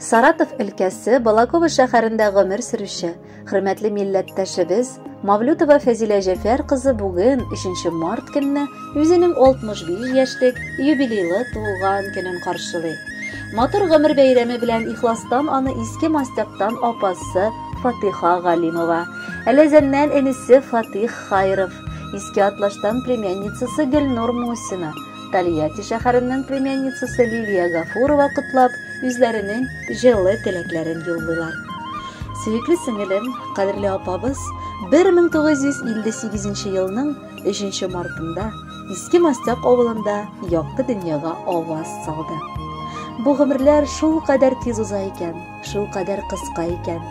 Саратов өлкәсе Балаково шәһәрендә гомер сөрүче хөрмәтле милләттәшебез Мавлютова Фәзилә Җәфәр кызы бүген 3 март көнне үзенең 65 яшьлек юбилейлы туган көнен каршылый. Матур гомер бәйрәме белән ихластан аны Иске Мастяктан апасы Фатиха Галимова, Әләзәннән энесе Фатих Хайров, Иске Атлаштан племянницасы Гөлнур Мусина, Тольятти шәһәреннән племянницасы Лилия Гафурова котлап, үзләренең җылы теләкләрен юллыйлар. Сөекле сеңелем, кадерле апабыз 1958 елның 3 мартында Иске Мастяк авылында якты дөньяга аваз салды. Бу гомерләр шул кадәр тиз уза икән, шул кадәр кыска икән.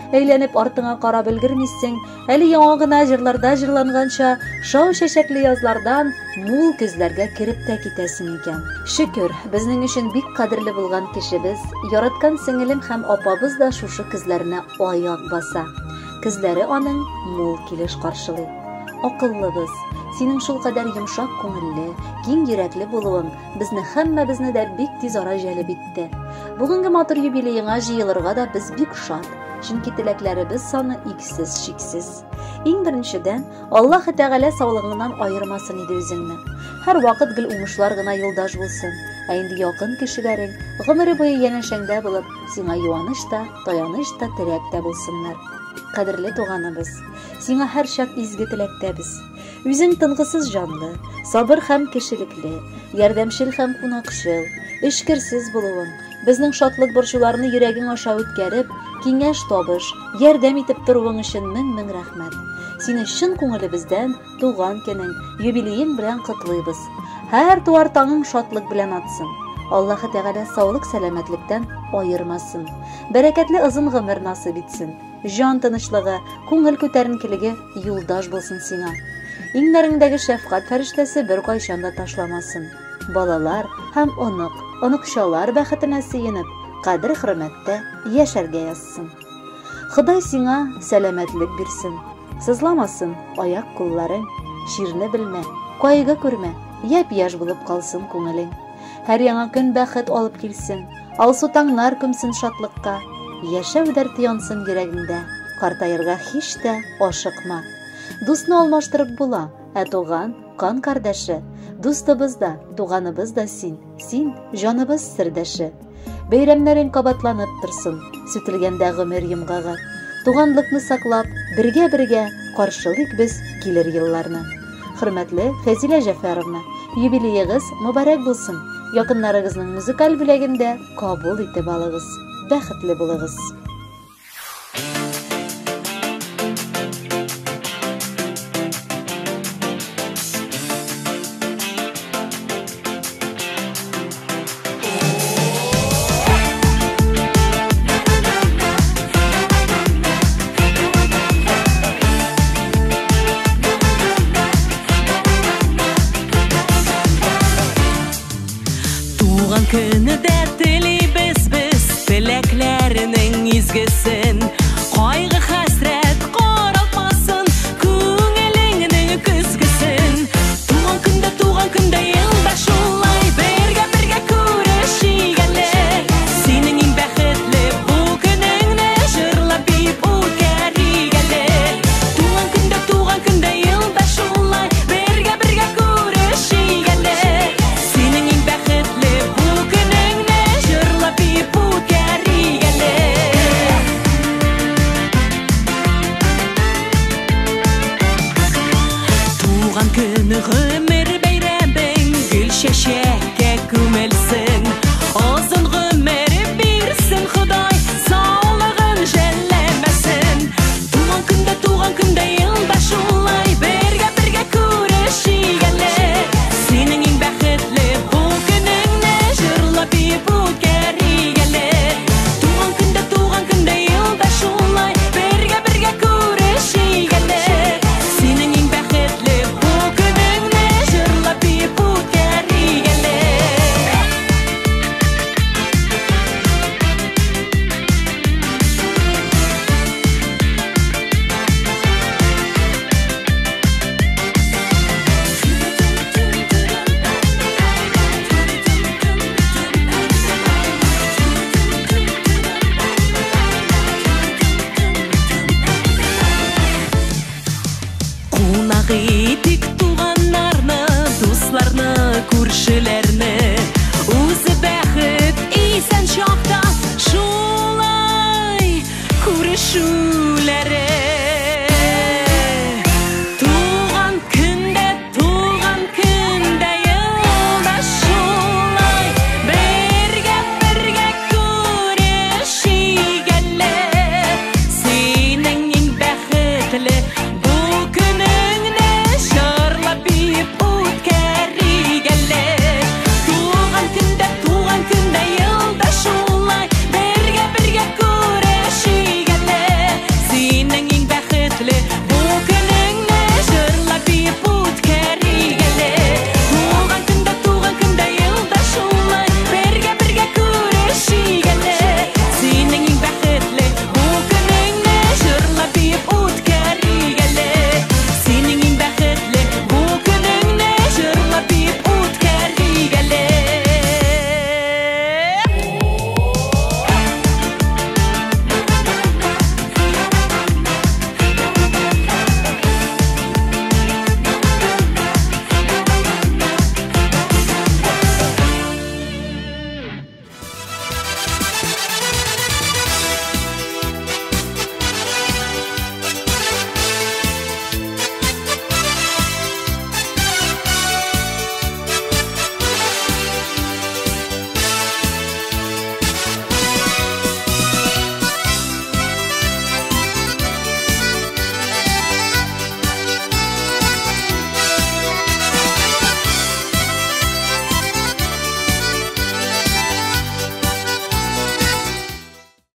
Әйләнеп артыңа карап өлгермисең, Әле яңа гына җырларда җырланганча, шау чәчәкле язлардан мул көзләргә кереп тә китәсең икән. Шөкер, безнең өчен бик кадерле булган кешебез, яраткан сеңелем һәм апабыз да шушы көзләренә аяк баса. Көзләре аның мул килеш каршылый. Акыллыбыз, синең шулкадәр йомшак күңелле, киң йөрәкле булуың безне һәммәбезне дә бик тиз ара җәлеп итте. Бүгенге матур юбилееңа җыелырга да без бик шат. Чөнки теләкләребез саны иксез-чиксез. Иң беренчедән, Аллаһ Тәгалә саулыгыңнан аермасын иде үзеңне. Һәрвакыт гел уңышлар гына юлдаш булсын. Ә инде якын кешеләрең гомере буе янәшәңдә булып, сиңа юаныч та, таяныч та, терәк тә булсыннар. Кадерле туганыбыз, сиңа һәрчак изге теләктәбез. Үзең тынгысыз җанлы, сабыр һәм кешелекле, ярдәмчел һәм кунакчыл, эчкерсез булуың, Безнең шатлык-борчуларны йөрәгең аша үткәреп, киңәш-табыш, ярдәм итеп торуың өчен мең-мең рәхмәт. Сине чын күңелебездән туган көнең, юбилеең белән котлыйбыз. Һәр туар таңың шатлык белән атсын. Аллаһы Тәгалә саулык-сәламәтлектән аермасын. Бәрәкәтле озын гомер насыйп итсен. Җан тынычлыгы, күңел күтәренкелеге юлдаш булсын сиңа. Иңнәреңдәге шәфкать фәрештәсе беркайчан да ташламасын. Балалар һәм онык, оныкчалар бәхетенә сөенеп, кадер-хөрмәттә яшәргә язсын. Ходай сиңа сәламәтлек бирсен. Сызламасын аяк-кулларың, чирне белмә, кайгы күрмә, япь-яшь булып калсын күңелең. Һәр яңа көн бәхет алып килсен, алсу таңнар күмсен шатлыкка, яшәү дәрте янсын йөрәгеңдә, картаерга һич тә ашыкма. Дусны алмаштырып була, ә туган, кан кардәше, дустыбыз да, туганыбыз да син, син, җаныбыз сердәше. Бәйрәмнәрең кабатланып торсын, сүтелгәндә гомер йомгагы. Туганлыкны саклап, бергә-бергә каршылыйк без килер елларны. Хөрмәтле Фәзилә Җәфәровна, юбилеегыз мөбарәк булсын! Якыннарыгызның музыкаль бүләген дә кабул итеп алыгыз. Бәхетле булыгыз! Туган көне дә телибез без теләкләренең изгесен.